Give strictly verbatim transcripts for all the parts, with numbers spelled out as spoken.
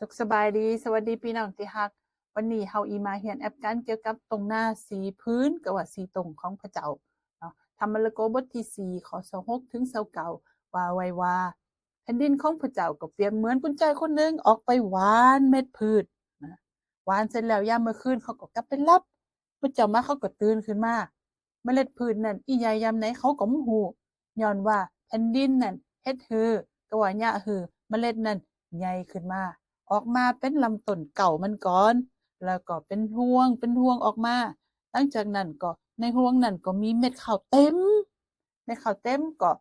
สุขสบายดี สวัสดีพี่น้องที่ฮัก วันนี้เฮาอีมาเฮียนแอปกันเกี่ยวกับตรงหน้าสี่พื้น ก็ว่าสี่ตรงของพระเจ้าเนาะ ธรรมมาระโกบทที่สี่ ข้อซาวหกถึงซาวเก้า ว่าไว้ว่า แผ่นดินของพระเจ้าก็เปรียบเหมือนคนชายคนหนึ่งออกไปหว่านเม็ดพืชนะ หว่านเสร็จแล้วยามมื้อคืนเขาก็กลับไปหลับ มื้อเช้ามาเขาก็ตื่นขึ้นมา เมล็ดพืชนั้นอีใหญ่ยามไหนเขาก็บ่ฮู้ ย้อนว่าแผ่นดินนั้นเฮ็ดหื้อ ก็ว่าเยียะหื้อเมล็ดนั้นใหญ่ขึ้นมา ออกมาเป็นลำต้นเก๊ามันก่อน แล้วก็เป็นฮวง เป็นฮวงออกมา หลังจากนั้นก็ในฮวงนั้นก็มีเม็ดข้าวเต็ม เม็ดข้าวเต็มก็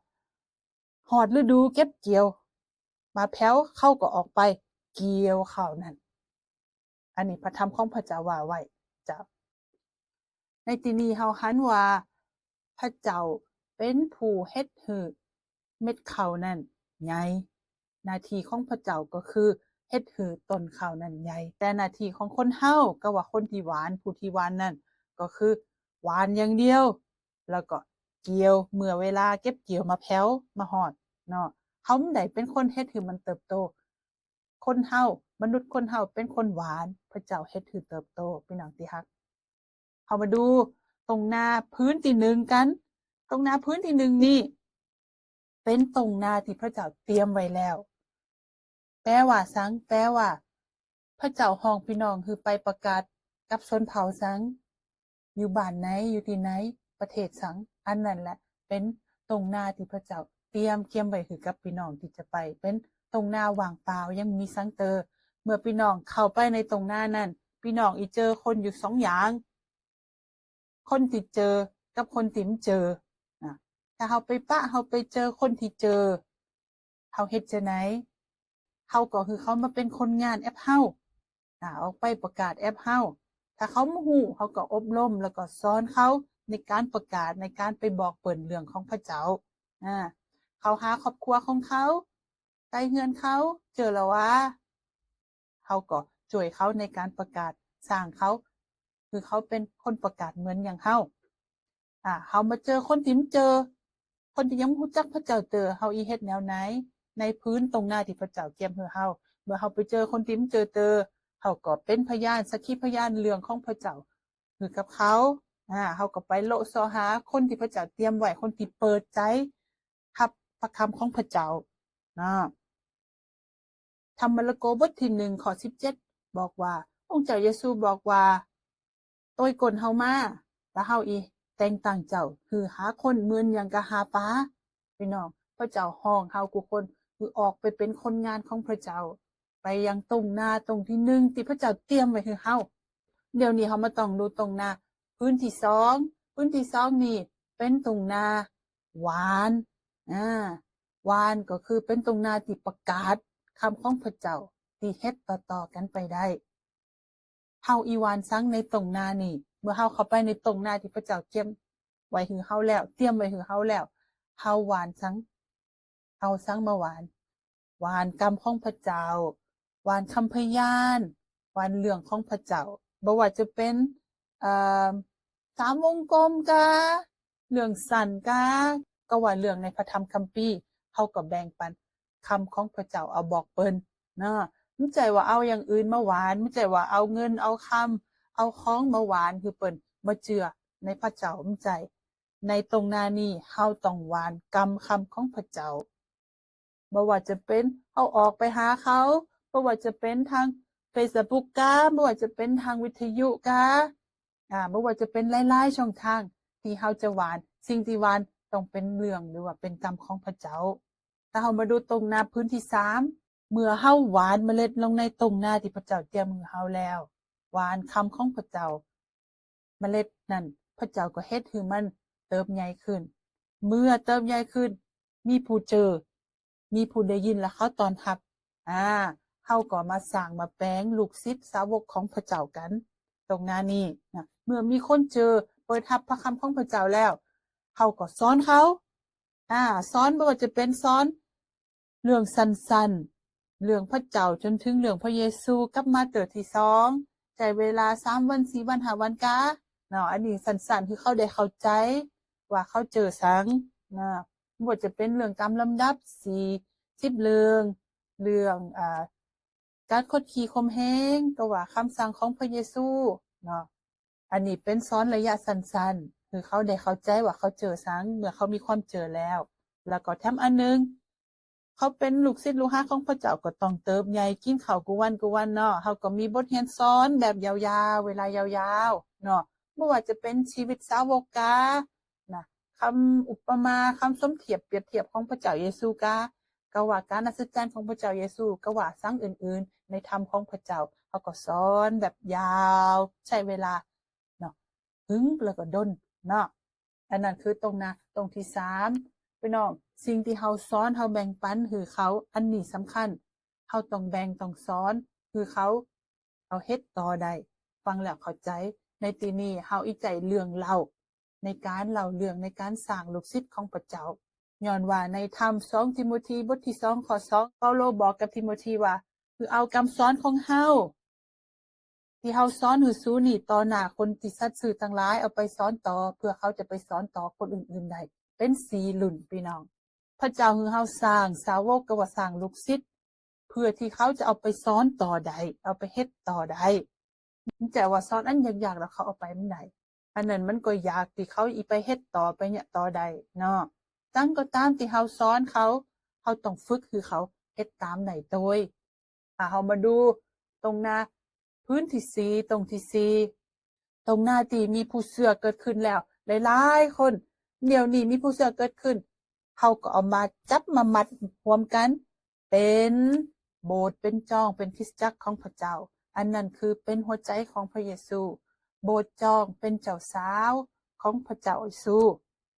ฮอดฤดูเก็บเกี่ยว มาแพ้วเขาก็ออกไปเกี่ยวข้าวนั้น อันนี้พระธรรมของพระเจ้าว่าไว้เจ้า ในที่นี้เฮาหันว่าพระเจ้าเป็นผู้เฮ็ดหื้อเม็ดข้าวนั้นใหญ่ หน้าที่ของพระเจ้าก็คือเฮ็ดหื้อต้นข้าวนั้นใหญ่ แต่หน้าที่ของคนเฮา ก็ว่าคนที่หว่าน ผู้ที่หว่านนั้น ก็คือหว่านอย่างเดียว แล้วก็เกี่ยว เมื่อเวลาเก็บเกี่ยวมาแพ้ว มาฮอดเนาะ เฮาบ่ได้เป็นคนเฮ็ดหื้อมันเติบโต คนเฮา มนุษย์คนเฮาเป็นคนหว่าน พระเจ้าเฮ็ดหื้อเติบโต พี่น้องที่ฮัก เฮามาดูตรงหน้าพื้นที่หนึ่งกัน ตรงหน้าพื้นที่หนึ่งนี่ เป็นตรงหน้าที่พระเจ้าเตรียมไว้แล้ว แปลว่าสัง แปลว่า พระเจ้าฮ้องพี่น้องหื้อไปประกาศกับชนเผ่าสัง อยู่บ้านไหน อยู่ที่ไหน ประเทศสัง อันนั้นแหละเป็นตรงหน้าที่พระเจ้าเตรียมเกียมไว้หื้อกับพี่น้องที่จะไป เป็นตรงหน้าว่างเปล่า ยังบ่มีสังเตอ เมื่อพี่น้องเข้าไปในตรงหน้านั้น พี่น้องอีเจอคนอยู่สองอย่าง คนที่เจอกับคนที่บ่เจอนะ ถ้าเฮาไปปะ เฮาไปเจอคนที่เจอ เฮาเฮ็ดจั่งใด เฮาก็หื้อเขามาเป็นคนงานแอปเฮา อ่า ออกไปประกาศแอปเฮา ถ้าเขาบ่ฮู้ เฮาก็อบรมแล้วก็สอนเขาในการประกาศ ในการไปบอกเปิ้นเรื่องของพระเจ้า อ่า เขาหาครอบครัวของเขา ใกล้เฮือนเขา เจอแล้วว่า เฮาก็ช่วยเขาในการประกาศ สร้างเขา คือเขาเป็นคนประกาศเหมือนอย่างเฮา อ่า เฮามาเจอคนที่บ่เจอ คนที่ยังบ่ฮู้จักพระเจ้าเตอ เฮาอีเฮ็ดแนวไหน ในพื้นตรงหน้าที่พระเจ้าเกียมหื้อเฮา เมื่อเฮาไปเจอคนที่บ่เจอเตอ เฮาก็เป็นพยาน สักขีพยานเรื่องของพระเจ้าหื้อกับเขา อ่า เฮาก็ไปเลาะเสาะหาคนที่พระเจ้าเตรียมไว้ คนที่เปิดใจรับพระคำของพระเจ้าเนาะ ธรรมมาระโกบทที่หนึ่ง ข้อสิบเจ็ด บอกว่า องค์เจ้าเยซูบอกว่า โตยก้นเฮามา แล้วเฮาอีแต่งตั้งเจ้า คือหาคนเหมือนอย่างกับหาปลา พี่น้อง พระเจ้าฮ้องเฮากู้คน คือออกไปเป็นคนงานของพระเจ้า ไปยังตรงหน้าตรงที่หนึ่งที่พระเจ้าเตรียมไว้ให้เฮา เดี๋ยวนี้เฮามาต้องดูตรงหน้าพื้นที่สอง พื้นที่สองนี่เป็นตรงหน้าหว่าน อ่า หว่านก็คือเป็นตรงหน้าที่ประกาศคำของพระเจ้าที่เฮ็ดต่อๆ กันไปได้ เฮาอีหว่านสังในตรงหน้านี่ เมื่อเฮาเข้าไปในตรงหน้าที่พระเจ้าเตรียมไว้ให้เฮาแล้ว เตรียมไว้ให้เฮาแล้ว เฮาหว่านสัง เอาสังมาหว่าน หว่านกำของพระเจ้า หว่านคำพยาน หว่านเรื่องของพระเจ้า บ่ว่าจะเป็น เอ่อ สามวงกลมกา เรื่องสั้นกา ก็ว่าเรื่องในพระธรรมคัมภีร์ เฮาก็แบ่งปันคำของพระเจ้าเอาบอกเปิ้นเนาะ บ่ใจ้ว่าเอาอย่างอื่นมาหว่าน บ่ใจ้ว่าเอาเงิน เอาคำ เอาของมาหว่านหื้อเปิ้น มาเจื้อในพระเจ้า บ่ใจ้ ในตรงหน้านี้เฮาต้องหว่านกำคำของพระเจ้า บ่ว่าจะเป็นเฮาออกไปหาเขา บ่ว่าจะเป็นทางเฟซบุ๊กกา บ่ว่าจะเป็นทางวิทยุกา อ่า บ่ว่าจะเป็นหลายๆ ช่องทางที่เฮาจะหว่าน สิ่งที่หว่านต้องเป็นเรื่องหรือว่าเป็นกำของพระเจ้า ถ้าเฮามาดูตรงหน้าพื้นที่สาม เมื่อเฮาหว่านเมล็ดลงในตรงหน้าที่พระเจ้าเตรียมให้เฮาแล้ว หว่านคำของพระเจ้า เมล็ดนั้น พระเจ้าก็เฮ็ดให้มันเติบใหญ่ขึ้น เมื่อเติบใหญ่ขึ้น มีผู้เจอ มีผู้ได้ยินแล้วเขาต้อนรับ อ่า เฮาก็มาสร้างมาแปลงลูกศิษย์สาวกของพระเจ้ากัน ตรงหน้านี้นะ เมื่อมีคนเจอ เปิดรับพระคำของพระเจ้าแล้ว เฮาก็สอนเขา อ่า สอนบ่ว่าจะเป็นสอนเรื่องสั้นๆ เรื่องพระเจ้าจนถึงเรื่องพระเยซู กลับมาเตื้อที่สอง ใช้เวลาสามวัน สี่วัน ห้าวันกา เนาะ อันนี้สั้นๆ คือเขาได้เข้าใจว่าเขาเจอสัง นะ บ่ว่าจะเป็นเรื่องตามลำดับ สี่สิบเรื่อง เรื่อง อ่า การขดขี่ข่มเหง ก็ว่าคำสั่งของพระเยซูเนาะ อันนี้เป็นสอนระยะสั้นๆ คือเขาได้เข้าใจว่าเขาเจอสัง เมื่อเขามีความเจอแล้ว แล้วก็แถมอันหนึ่ง เขาเป็นลูกศิษย์ลูกหาของพระเจ้าก็ต้องเติบใหญ่กินข้าวกู้วันกู้วันเนาะ เขาก็มีบทเรียนสอนแบบยาวๆ เวลายาวๆ เนาะ บ่ว่าจะเป็นชีวิตสาวกกา นะ คำอุปมา คำสมเทียบเปรียบเทียบของพระเจ้าเยซูกา ก็ว่าการอัศจรรย์ของพระเจ้าเยซู ก็ว่าสังอื่นๆ ในธรรมของพระเจ้า เขาก็สอนแบบยาว ใช้เวลาเนาะ หึงแล้วก็ดนเนาะ อันนั้นคือตรงนะ ตรงที่สาม พี่น้อง สิ่งที่เฮาสอน เฮาแบ่งปันหื้อเขา อันนี้สำคัญ เฮาต้องแบ่งต้องสอนหื้อเขา เอาเฮ็ดต่อได้ ฟังแล้วเข้าใจ ในที่นี้เฮาอีใจเรื่องเล่า ในการเล่าเรื่อง ในการสร้างลูกศิษย์ของพระเจ้า ย้อนว่าในธรรมสองทิโมธีบทที่สองข้อสอง เปาโลบอกกับทิโมธีว่า คือเอาคำสอนของเฮา ที่เฮาสอนหื้อสูนี่ต่อหน้าคนที่สัตย์ซื่อทั้งหลาย เอาไปสอนต่อ เพื่อเขาจะไปสอนต่อคนอื่นๆ ได้ เป็นสี่รุ่นพี่น้อง พระเจ้าหื้อเฮาสร้างสาวก ก็ว่าสร้างลูกศิษย์ เพื่อที่เขาจะเอาไปสอนต่อได้ เอาไปเฮ็ดต่อได้ มันจะว่าสอนอันยากๆ แล้วเขาเอาไปมันได้ อันนั้นมันก็ยากที่เขาอีไปเฮ็ดต่อไปเนี่ยต่อได้เนาะ จังก็ตามที่เฮาสอนเขา เฮาต้องฝึกหื้อเขาเฮ็ดตามได้โดย อ่ะ เฮามาดูตรงหน้าพื้นที่สี่ ตรงที่สี่ ตรงหน้าที่มีผู้เชื่อเกิดขึ้นแล้ว หลายๆ คน เดี๋ยวนี้มีผู้เชื่อเกิดขึ้น เขาก็เอามาจับมามัดรวมกัน เป็นโบสถ์เป็นจองเป็นคริสตจักรของพระเจ้า อันนั้นคือเป็นหัวใจของพระเยซู โบสถ์จองเป็นเจ้าสาวของพระเจ้าเยซู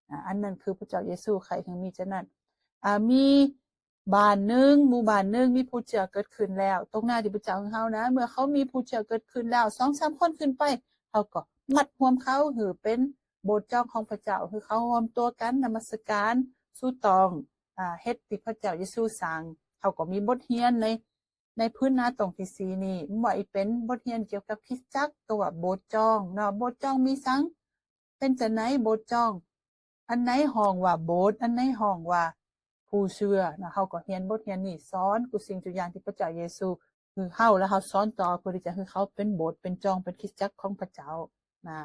อ่า อันนั้นคือพระเจ้าเยซูใคร่หื้อมีจะนั้น อ่า มีบ้านหนึ่ง หมู่บ้านหนึ่ง มีผู้เชื่อเกิดขึ้นแล้ว ตรงหน้าที่พระเจ้าของเขานะ เมื่อเขามีผู้เชื่อเกิดขึ้นแล้ว สองสามคนขึ้นไป เขาก็มัดรวมเขาหื้อเป็นโบสถ์จองของพระเจ้า คือเขารวมตัวกันนมัสการสู่ต้อง อ่า เฮ็ดที่พระเจ้าเยซูสั่ง เขาก็มีบทเรียนใน ในพื้นหน้าตรงที่สี่นี่ มันว่าอีเป็นบทเรียนเกี่ยวกับคริสตจักร ก็ว่าโบสถ์จองเนาะ โบสถ์จองมีสัง เป็นจะไหนโบสถ์จอง อันไหนฮ้องว่าโบสถ์ อันไหนฮ้องว่าผู้เชื่อเนาะ เขาก็เรียนบทเรียนนี่ สอนกู้สิ่งกู้อย่างที่พระเจ้าเยซูหื้อเขา แล้วเขาสอนต่อเพื่อที่จะให้เขาเป็นโบสถ์เป็นจองเป็นคริสตจักรของพระเจ้านะ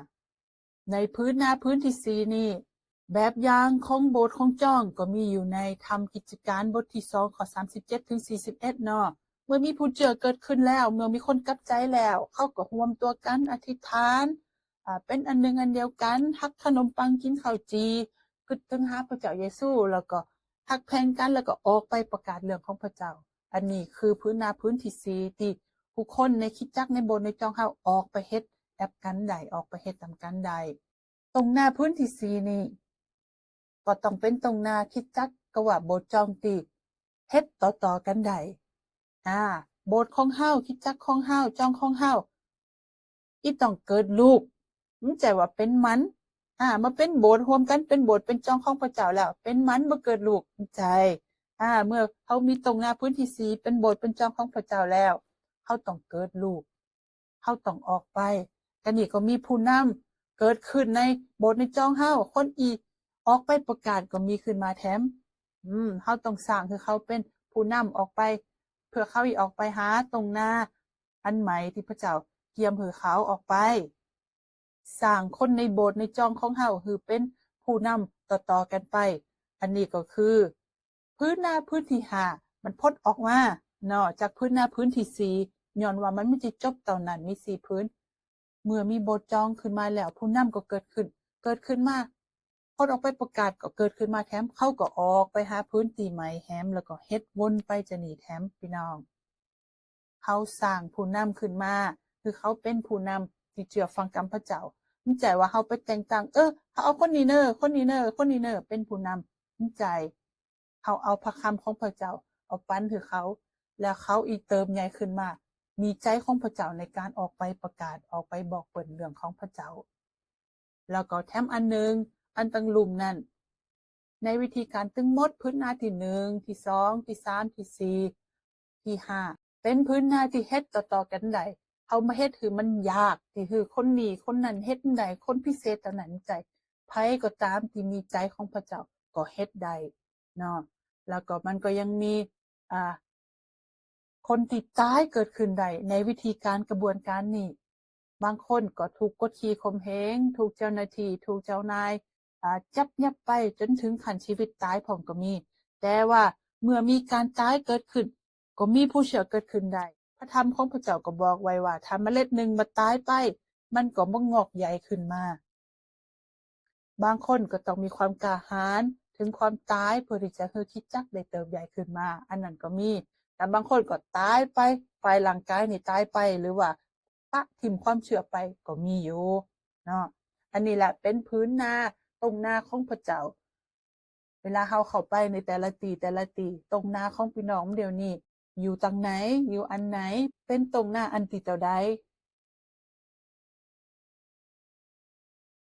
ในพื้นหน้าพื้นที่สี่นี่ แบบอย่างของโบสถ์ของจองก็มีอยู่ในธรรมกิจการบทที่สองข้อสามสิบเจ็ดถึงสี่สิบเอ็ดเนาะ เมื่อมีผู้เชื่อเกิดขึ้นแล้ว เมื่อมีคนกลับใจแล้ว เขาก็รวมตัวกันอธิษฐาน อ่า เป็นอันหนึ่งอันเดียวกัน หักขนมปังกินข้าวจี่ คิดถึงหาพระเจ้าเยซู แล้วก็หักแพงกัน แล้วก็ออกไปประกาศเรื่องของพระเจ้า อันนี้คือพื้นหน้าพื้นที่สี่ที่ผู้คนในคริสตจักรในโบสถ์ในจองเขาออกไปเฮ็ดแบบกันได้ ออกไปเฮ็ดตามกันได้ ตรงหน้าพื้นที่สี่นี่ ก็ต้องเป็นตรงหน้าคริสตจักร ก็ว่าโบสถ์จองตี้เฮ็ดต่อๆ กันได้ อ่า โบสถ์ของเฮา คริสตจักรของเฮา จองของเฮา อีต้องเกิดลูก มันใจ้ว่าเป็นมัน อ่า มาเป็นโบสถ์รวมกันเป็นโบสถ์เป็นจองของพระเจ้าแล้ว เป็นมันบ่เกิดลูก มันใจ้ อ่า เมื่อเขามีตรงหน้าพื้นที่สี่เป็นโบสถ์เป็นจองของพระเจ้าแล้ว เขาต้องเกิดลูก เฮาต้องออกไป กันนี้ก็มีผู้นำเกิดขึ้นในโบสถ์ในจองเฮา คนอีออกไปประกาศก็มีขึ้นมาแถม อืม เฮาต้องสร้างให้เขาเป็นผู้นำออกไป เพื่อเขาอีออกไปหาตรงหน้าอันใหม่ที่พระเจ้าเกียมให้เขาออกไป สร้างคนในโบสถ์ในจองของเฮาให้เป็นผู้นำต่อๆ กันไป อันนี้ก็คือ พื้นหน้าพื้นที่ห้า มันพดออกมาเนาะ จากพื้นหน้าพื้นที่สี่ ย้อนว่ามันบ่ได้จบเต้านั้น มีสี่พื้น เมื่อมีโบสถ์จองขึ้นมาแล้ว ผู้นำก็เกิดขึ้น เกิดขึ้นมา พดออกไปประกาศก็เกิดขึ้นมาแถม เขาก็ออกไปหาพื้นที่ใหม่แถม แล้วก็เฮ็ดวนไปจะนี่แถม พี่น้อง เขาสร้างผู้นำขึ้นมา คือเขาเป็นผู้นำที่เชื่อฟังกำพระเจ้า มันใจ้ว่าเขาไปแต่งตั้ง เออ เขาเอาคนนี้เนอ คนนี้เนอ คนนี้เนอ เป็นผู้นำ มันใจ้ เขาเอาพระคำของพระเจ้า เอาปันให้เขา แล้วเขาอีเติบใหญ่ขึ้นมา มีใจของพระเจ้าในการออกไปประกาศ ออกไปบอกเปิ้นเรื่องของพระเจ้า แล้วก็แถมอันหนึ่ง อันตังลุ่มนั่น ในวิธีการตึงหมด พื้นหน้าที่หนึ่ง ที่สอง ที่สาม ที่สี่ ที่ห้า เป็นพื้นหน้าที่เฮ็ดต่อๆ กันได้ เขามาเฮ็ดหื้อมันยาก ที่หื้อคนนี้คนนั้นเฮ็ดบ่ได้ คนพิเศษเต้านั้น มันใจ้ ไผก็ตามที่มีใจของพระเจ้าก็เฮ็ดได้เนาะ แล้วก็มันก็ยังมี อ่า คนตี้ต๋ายเกิดขึ้นได้ในวิธีการกระบวนการนี้ บางคนก็ถูกกดขี่ข่มเหง ถูกเจ้าหน้าตี้ ถูกเจ้านาย อ่า จับยับไปจ๋นเถิงขั้นชีวิตต๋ายพร้อมก็มี แต่ว่าเมื่อมีการต๋ายเกิดขึ้น ก็มีผู้เชื่อเกิดขึ้นได้ พระธรรมของพระเจ้าก็บอกไว้ว่า ถ้าเมล็ดหนึ่งบ่ต๋ายไป มันก็บ่งอกใหญ่ขึ้นมา บางคนก็ต้องมีความกล้าหาญถึงความต๋ายเพื่อที่จะหื้อคริสตจักรได้เติบใหญ่ขึ้นมา อันนั้นก็มี แต่บางคนก็ต๋ายไป ฝ่ายร่างกายนี่ต๋ายไป หรือว่าปะถิ่มความเชื่อไปก็มีอยู่เนาะ อันนี้แหละเป็นผืนนา ตรงนาของพระเจ้า เวลาเฮาเข้าไปในแต่ละตี้แต่ละตี้ ตรงนาของพี่น้องเดี๋ยวนี้ อยู่ตังไหน อยู่อันไหน เป็นตรงนาอันตี้เต้าใด